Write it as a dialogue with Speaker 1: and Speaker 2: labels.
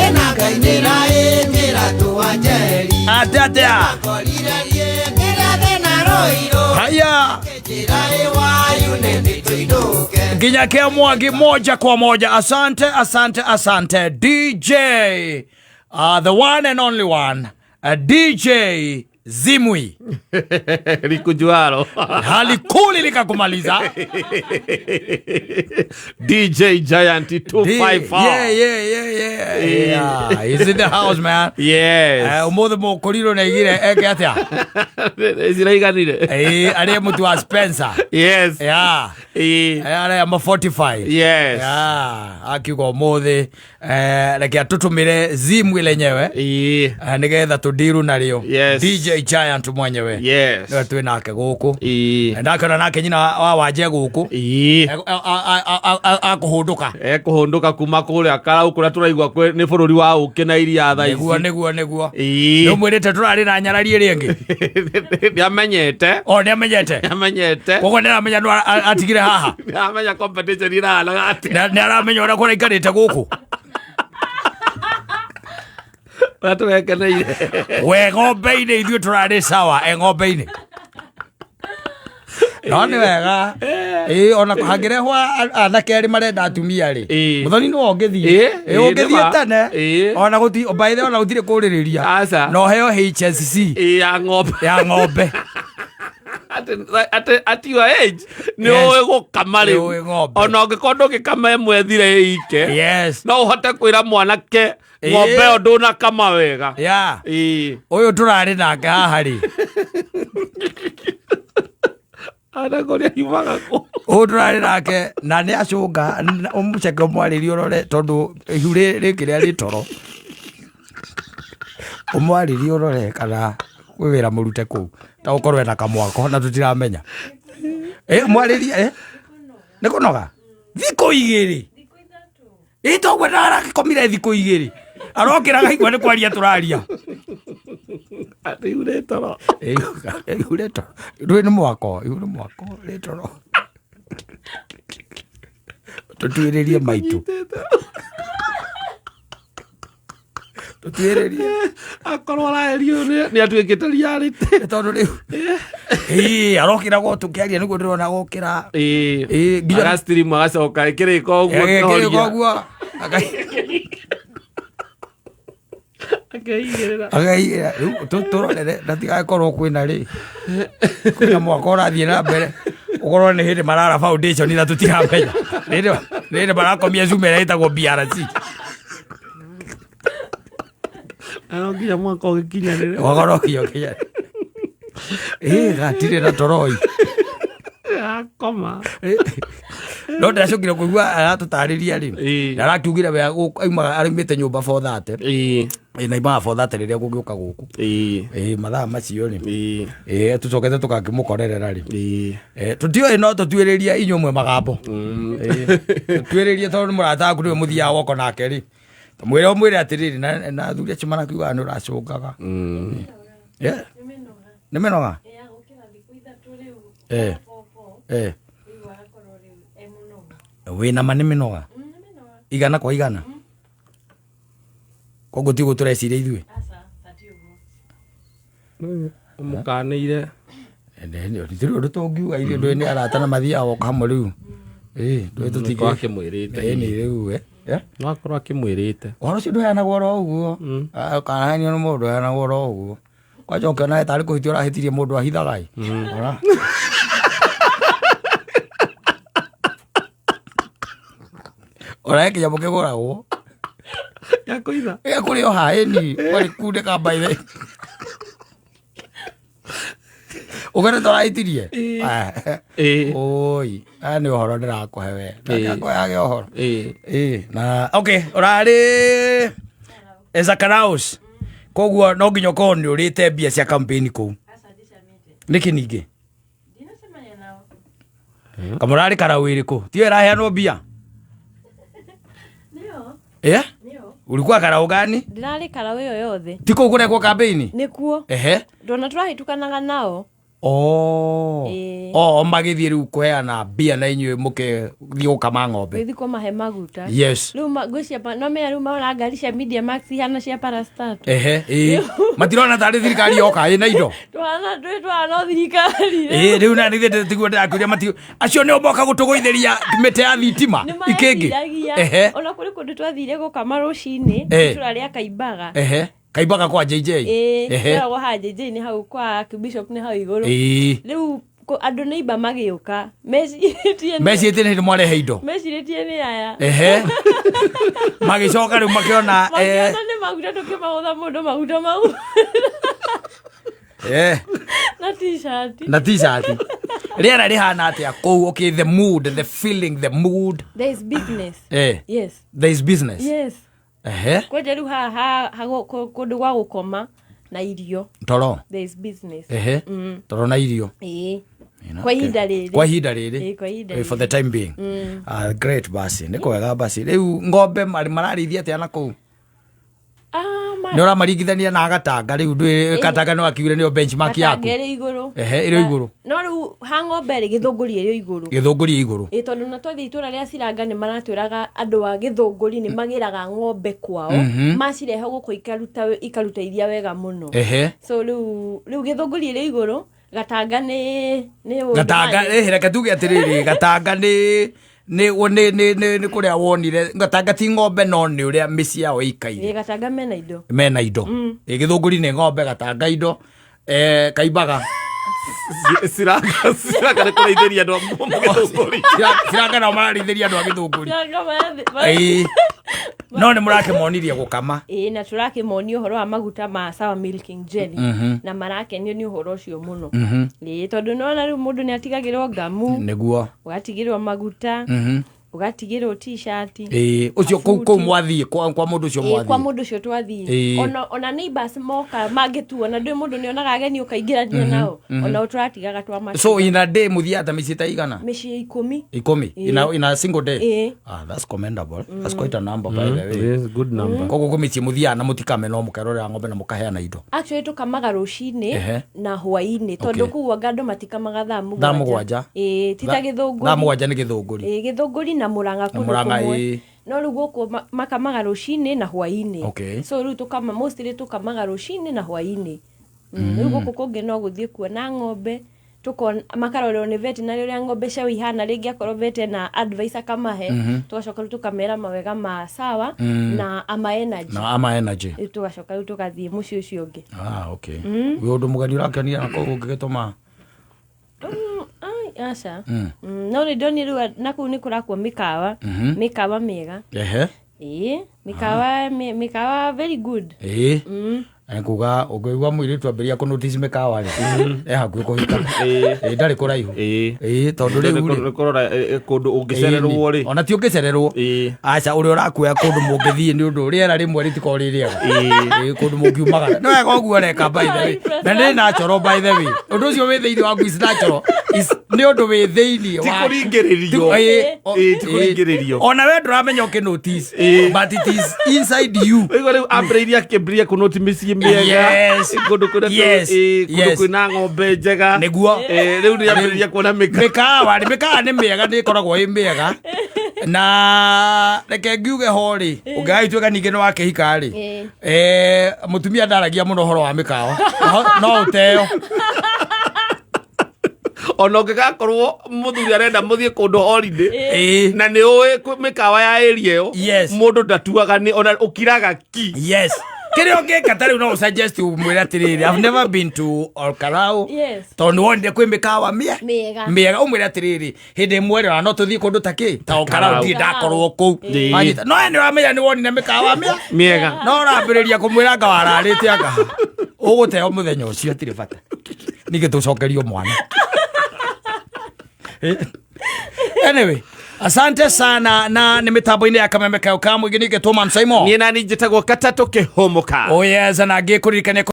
Speaker 1: Ĩna Ngai nĩraĩkĩra tũwanjeri
Speaker 2: Atĩa atĩa?
Speaker 1: Ngorire niĩ thĩna rũirũ
Speaker 2: Haya.
Speaker 1: Njĩra ĩwayu nĩ tũinũke
Speaker 2: Nginya kĩa Mwangi moja kwa moja. Asante, asante, asante. DJ, the one and only one, DJ Zimwi.
Speaker 3: Likujualo.
Speaker 2: Halikuli likakumaliza.
Speaker 3: DJ Giant 254.
Speaker 2: Yeah. He's in the house, man.
Speaker 3: Yes.
Speaker 2: Umuthi mukorirwo na igire eke atia?
Speaker 3: Ciraiganire.
Speaker 2: Aria mutu wa Spencer.
Speaker 3: Yes.
Speaker 2: Yeah. Aria ma 45.
Speaker 3: Yes.
Speaker 2: Yeah. Akiuga umuthi reke atutumire Zimwi lenyewe. Nigetha tũndiru narĩo.
Speaker 3: Yes.
Speaker 2: DJ Giant mwenyewe.
Speaker 3: Yes.
Speaker 2: Nĩwe twĩ nake gũkũ. Ndakĩona nake nyina wa Wanje gũkũ. Akũhũndũka.
Speaker 3: Ekũhũndũka kuma kũrĩa Karau kũrĩa tũraigua nĩ bũrũri wa ũkĩ na iria thaa ici.
Speaker 2: Nĩguo, nĩguo, nĩguo. Nĩũmwĩrĩte tũrarĩ na nyarari ĩrĩa ĩngĩ?
Speaker 3: Nĩamenyete.
Speaker 2: O, nĩamenyete.
Speaker 3: Nĩamenyete.
Speaker 2: Koguo nĩaramenya nũ atigire haha.
Speaker 3: Nĩaramenya competition ĩrahanaga atĩa.
Speaker 2: Nĩaramenya ũrĩa kũraikarĩte gũkũ.
Speaker 3: Ũrĩa tũrekeneire.
Speaker 2: We ng'ombe-inĩ ithuĩ tũrarĩ sawa, e ng'ombe-inĩ. No nĩ wega. Ĩĩ, ona hangĩrehwo anake erĩ marenda atumia rĩ. Mũthoni nĩwe ũngĩthiĩ. Ĩĩ, ũngĩthiĩ tene. Ona gũti, by the way, ona gũtirĩ kũrĩrĩria.
Speaker 3: Aca.
Speaker 2: Na ũheo HSC.
Speaker 3: Ĩĩ, ya ng'ombe.
Speaker 2: Ya ng'ombe.
Speaker 3: Atĩ at your age, nĩ
Speaker 2: Yes.
Speaker 3: ũĩ gũkama rĩu.
Speaker 2: Nĩ ũĩ ng'ombe.
Speaker 3: Ona ũngĩkorwo ndũngĩkama ĩmwe ĩthire ĩike.
Speaker 2: Yes.
Speaker 3: No ũhote kwĩra mwanake ng'ombe ĩyo ndũnakama wega.
Speaker 2: Yeah.
Speaker 3: Ĩĩ.
Speaker 2: Ũyũ tũrarĩ nake haha rĩ.
Speaker 3: Ana kũrĩa yumaga kũ.
Speaker 2: Ũyũ tũrarĩ nake na nĩ acũnga, ũmũceke ũmwarĩrie ũrore tondũ ihu rĩkĩrĩa rĩ toro. Ũmwarĩrie ũrore kana kwĩ wĩra mũrute kũu. Ta ũkorwo ena kamwako na tũtiramenya. Mwarĩrie, Nĩ kũnoga? Thikũ igĩrĩ. Ĩ toguo ndarakomire thikũ igĩrĩ. Arokĩra akaigua nĩ kwaria tũraria.
Speaker 3: Atĩ ihu rĩ toro.
Speaker 2: Ihu rĩ toro. Ndũĩ nĩ mwako, ihu nĩ mwako rĩ toro. Tũtuĩrĩrie maitũ. Tũtuĩrĩrie.
Speaker 3: Akorwo araerio nĩ atuĩkĩte reality.
Speaker 2: Nĩ tondũ rĩu. Ĩĩ, arokĩra gwo tũkĩaria nĩguo ndĩrona gũkĩra.
Speaker 3: Ĩĩ.
Speaker 2: Ĩĩ, nginya
Speaker 3: Agastream agacoka ĩkĩrĩka ũguo
Speaker 2: Ĩkĩrĩka
Speaker 3: akĩhoria.
Speaker 2: ũguo.
Speaker 3: Akeigĩrĩra.
Speaker 2: Akeigĩrĩra. Rĩu tũrorere na tigakorwo kwĩna rĩ. Kwĩna mwaka ũrathiĩ na mbere. Ũkorwo nĩ hĩndĩ marara foundation na tũtiramenya. Nĩ hĩndĩ marakomia cuma ĩrĩa ĩtagwo BRC.
Speaker 3: No nginya mwaka ũgĩkinyanĩre.
Speaker 2: Mwaka no nginya ũkinyanĩre. Ĩĩ, gatirĩ na toroi.
Speaker 3: Akoma.
Speaker 2: No ndĩracokire kũigua aratũtarĩria rĩ. Na arakiugire we aumaga arĩmĩte nyũmba 4:30. Ĩĩ, na imaga 4:30 rĩrĩa gũgĩũka gũkũ. Ĩĩ, mathaa macio rĩ. Ĩĩ, tũcokete tũgakĩmũkorerera rĩ. Ĩĩ, tũtiũĩ no tũtuĩrĩrie inyuĩ mwe magambo. Ĩĩ, tũtuĩrĩrie tondũ nĩ mũrata waku nĩwe mũthiaga woko nake rĩ. Mwĩre ũmwĩre atĩrĩrĩ, na athuri acio marakiugaga nĩ ũracũngaga. Yeah. Nĩ mĩnoga? Wĩna ma nĩ mĩnoga? Igana kwa igana? Koguo ti ũguo tũreciria ithuĩ?
Speaker 3: Ũmũkanĩire.
Speaker 2: Gũtirĩ ũndũ tũngiuga ithuĩ ndũĩ nĩ arata na mathiaga woka hamwe rĩu. Ĩĩ, ndũĩ tũtingĩ-
Speaker 3: Nĩkorwo akĩmwĩrĩte.
Speaker 2: Ĩĩ, nĩ rĩu, eh.
Speaker 3: No akorwo akĩmwĩrĩte.
Speaker 2: Ũhoro ũcio ndũheanagwo oro ũguo. Ũkanahenio nĩ mũndũ ndũheanagwo oro ũguo. Kwanja ũkĩona tarĩ kũhĩtia ũrahĩtirie mũndũ ahithaga ĩ. Ora. Ora he kĩnyamũ kĩgũragwo.
Speaker 3: Gĩa kũitha.
Speaker 2: Gĩa kũrĩa o haĩ ni, warĩ kundĩka mbaithe. Ũgere tũrahĩtirie?
Speaker 3: Ĩĩ.
Speaker 2: Oi, aya nĩ ũhoro ndĩrakũhe we.
Speaker 3: Ĩĩ.
Speaker 2: Ndakũheage ũhoro.
Speaker 3: Ĩĩ.
Speaker 2: Ĩĩ, na okay, ũrarĩ Ezakaraus. Koguo no nginya ũkorwo nĩ ũrĩte mbia cia campaign kũu. Nĩkĩ ningĩ? Kamũrarĩ karau ĩrĩkũ? Tiyo ĩraheanwo mbia? Eh? Ulikuwa karau gani?
Speaker 4: Ndĩrarĩ karau ĩyo yothe.
Speaker 2: Ti kũu kũrekwo campaign?
Speaker 4: Nĩkuo.
Speaker 2: Ehe.
Speaker 4: Ndona tũrahĩtũkanaga nao.
Speaker 2: Oh.
Speaker 4: Ĩĩ.
Speaker 2: O magĩthiĩ rĩu kũheana mbia na inyuĩ mũkĩthiĩ gũkama ng'ombe.
Speaker 4: Gũthiĩ kũmahe maguta.
Speaker 2: Yes.
Speaker 4: Rĩu ngwĩciria no menya rĩu marona ngari cia Media Max ihana cia parastatal.
Speaker 2: Ehe, ĩĩ. Matirona tarĩ thirikari yoka ĩna indo.
Speaker 4: Tũhana twĩ tũhana thirikari.
Speaker 2: Ĩĩ, rĩu na nithe tiguo ndĩrakwĩria mati acio nĩo moka gũtũgũithĩria mĩtĩ ya thitima
Speaker 4: Nĩ
Speaker 2: ikĩngĩ.
Speaker 4: mareciragia.
Speaker 2: Ehe.
Speaker 4: Ona kũrĩ kũndũ twathire gũkama rũcinĩ
Speaker 2: Eh.
Speaker 4: itũra rĩa Kaimbaga.
Speaker 2: Ehe. Kaimbaga kwa JJ.
Speaker 4: Ĩĩ,
Speaker 2: Ehe.
Speaker 4: tweragwo haha JJ nĩ hau kwa Bishop nĩ hau igũrũ.
Speaker 2: Ĩĩ.
Speaker 4: Rĩu andũ nĩ imba magĩũka mecirĩtie
Speaker 2: Mecirĩtie nĩ hĩndĩ mwarehe indo.
Speaker 4: Mecirĩtie nĩ aya.
Speaker 2: Ehe. Magĩcoka rĩu makĩona
Speaker 4: Makĩona nĩ maguta tũkĩmagũtha mũndũ maguta mau na t-shirt.
Speaker 2: Na t-shirt. Rĩera rĩhana atĩa kũu? Okay, the mood, the feeling, the mood.
Speaker 4: There is business. Yes.
Speaker 2: There is business.
Speaker 4: Yes.
Speaker 2: Ehe.
Speaker 4: Kwanja rĩu haha kũndũ gwa gũkoma na irio.
Speaker 2: Toro.
Speaker 4: There is business.
Speaker 2: Ehe. Toro na irio.
Speaker 4: Ĩĩ. Kwa ihinda rĩrĩ.
Speaker 2: Kwa ihinda rĩrĩ.
Speaker 4: Ĩĩ, kwa ihinda
Speaker 2: For the time being. Ah, great, basi nĩ kwega. Basi rĩu ng'ombe mararĩithia atĩa na kũu?
Speaker 4: Ah,
Speaker 2: Nĩ ũramaringithania na Gatanga rĩu ndwĩ Gatanga no akiugire nĩyo benchmark yaku.
Speaker 4: Gatanga ĩrĩ igũrũ.
Speaker 2: Ehe, ĩrĩ igũrũ.
Speaker 4: No rĩu ha ng'ombe rĩ, Gĩthũngũri ĩrĩ igũrũ.
Speaker 2: Gĩthũngũri igũrũ.
Speaker 4: Ĩ, tondũ na twathiĩ itũra rĩa Ciranga nĩ maratwĩraga andũ a Gĩthũngũri nĩ magĩraga ng'ombe kwao, macirehe gũkũ ikaruta iria wega mũno. So rĩu Gĩthũngũri ĩrĩ igũrũ, Gatanga nĩ ũndũ
Speaker 2: Gatanga reke tuge atĩrĩrĩ, Gatanga nĩ kũrĩa wonire Gatanga ti ng'ombe no nĩ ũrĩa mĩciĩ yao ĩikaire.
Speaker 4: Ĩ, Gatanga mena indo.
Speaker 2: Mena indo. Ĩ, Gĩthũngũri nĩ ng'ombe, Gatanga indo, Kaimbaga.
Speaker 3: Ciranga nĩ kũrĩithĩria andũ a Gĩthũngũri.
Speaker 2: Ciranga nao mararĩithĩria andũ a Gĩthũngũri.
Speaker 4: Ciranga
Speaker 2: Ĩĩ. No nĩ mũrakĩmonirie gũkama.
Speaker 4: Ĩĩ, na tũrakĩmonia ũhoro wa maguta ma Sawa Milking Jelly na marakenio nĩ ũhoro ũcio mũno. Ĩĩ, tondũ nĩwona rĩu mũndũ nĩ atigagĩrwo ngamu,
Speaker 2: Nĩguo.
Speaker 4: ũgatigĩrwo maguta, ũgatigĩrwo t-shirt.
Speaker 2: Ĩĩ, ũcio kũu mwathiĩ kwa mũndũ ũcio
Speaker 4: Ĩĩ, kwa
Speaker 2: mwathiĩ.
Speaker 4: Mũndũ ũcio twathiĩ. Ona neighbors moka mangĩtuona, ndũĩ mũndũ nĩonaga ageni ũkaingĩrania nao, ona tũratigaga twamatiga.
Speaker 2: So in a day mũthiaga ta mĩciĩ ta igana?
Speaker 4: Mĩciĩ 10.
Speaker 2: 10 in a single day?
Speaker 4: Ĩĩ.
Speaker 2: Ah, that's commendable. That's quite a number, by the way.
Speaker 3: Yes, good number.
Speaker 2: Koguo kwĩ mĩciĩ mũthiaga na mũtikame no mũkerorera ng'ombe na mũkaheana indo.
Speaker 4: Actually tũkamaga rũcinĩ na hwaĩ-inĩ tondũ kũu anga andũ matikamaga thaa 7.
Speaker 2: Thaa 7.
Speaker 4: Ĩĩ, ti ta Gĩthũngũri.
Speaker 2: Thaa 7 nĩ Gĩthũngũri.
Speaker 4: Ĩĩ, Gĩthũngũri na Mũrang'a kũndũ
Speaker 2: Mũrang'a,
Speaker 4: kũmwe. No rĩu gũkũ makamaga rũcinĩ na hwaĩ-inĩ. So rĩu tũkama mostly tũkamaga rũcinĩ na hwaĩ-inĩ. Rĩu gũkũ kũngĩ no gũthiĩ kuona ng'ombe, tũkona makarorerwo nĩ veterinary ũrĩa ng'ombe ciao ihana, rĩngĩ akorwo vet na advice akamahe, tũgacoka rĩu tũkamera mawega ma Sawa na Ama Energy.
Speaker 2: Na Ama Energy.
Speaker 4: Rĩu tũgacoka rĩu tũgathiĩ mũciĩ ũcio ũngĩ.
Speaker 2: Ah, okay. Wĩ ũndũ mũgeni ũrakenia na kũu ũngĩgĩtũma?
Speaker 4: Ai, aca. No nĩ ndonire rĩu na kũu nĩ kũrakwo mĩkawa mĩega. Ĩĩ, mĩkawa very good.
Speaker 2: Ĩĩ, nĩ kuga ũngĩigua mũirĩtu ambĩrĩria kũ notice mĩkawa rĩ, e hakuhĩ kũhika. Ĩĩ, ndarĩ kũraihu. Ĩĩ, tondũ rĩu rĩ
Speaker 3: Nĩ kũrora kũndũ ũngĩcererwo rĩ.
Speaker 2: Ona ti ũngĩcererwo. Aca, ũrĩa ũrakuoya kũndũ mũngĩthiĩ nĩ ũndũ rĩera rĩmwe rĩtikoragwo rĩ rĩega. Ĩĩ, kũndũ mũngiumagara nĩ wega ũguo ũreka, by the way, na nĩ natural, by the way. Ũndũ ũcio wĩ thĩinĩ waku is natural. Nĩ ũndũ wĩ thĩinĩ
Speaker 3: Ti
Speaker 2: wa
Speaker 3: kũringĩrĩrio.
Speaker 2: Ĩĩ,
Speaker 3: Ĩĩ, ti kũringĩrĩrio.
Speaker 2: Ona we ndũramenya ũkĩ notice, but it is inside you.
Speaker 3: Ũigua rĩu ambĩrĩirie akĩambĩrĩria kũnoti mĩciĩ mĩega. Kũndũ kũrĩa kũndũ kwĩna ng'ombe njega.
Speaker 2: Nĩguo.
Speaker 3: Rĩu nĩ ambĩrĩria kuona mĩka
Speaker 2: Mĩkawa rĩ, mĩkawa nĩ mĩega, nĩ ĩkoragwo ĩ mĩega, na reke ngiuge ho rĩ, ũngĩgagĩtuĩka ningĩ nĩ wakĩhika rĩ, mũtumia ndaragia mũno ũhoro wa mĩkawa. No ũteo.
Speaker 3: Ona ũngĩgakorwo mũthuri arenda mũthiĩ kũndũ holiday na nĩ ũĩ mĩkawa ya area ĩyo, mũndũ ndatuaga, nĩ ona ũkiraga ki.
Speaker 2: Yes, kĩrĩa ũngĩka ta rĩu no ũsuggest ũmwĩre atĩrĩrĩ, "I've never been to Olkarau." Tondũ nĩ wonire kwĩ mĩkawa
Speaker 4: Mĩega.
Speaker 2: mĩega, ũmwĩre atĩrĩrĩ, hĩndĩ ĩmwe rĩ, ona no tũthiĩ kũndũ ta kĩ ta Olkarau,
Speaker 3: Karau.
Speaker 2: ndirĩ ndakorwo kũu. Wanyita? No we nĩ ũramenya nĩ wonire mĩkawa
Speaker 3: mĩega.
Speaker 2: No ũrambĩrĩria kũmwĩra anga wararĩte anga ũgũteo mũthenya ũcio, atirĩ bata ningĩ tũcokerio mwana. Anyway, asante sana, na nĩ mĩtambo-inĩ ya Kameme kayo ka mũingĩ ningĩ tũman Simon.
Speaker 3: Niĩ nani njĩtagwo Katatũ Kĩhũmũka.
Speaker 2: Oh yes, na ngĩkũririkania.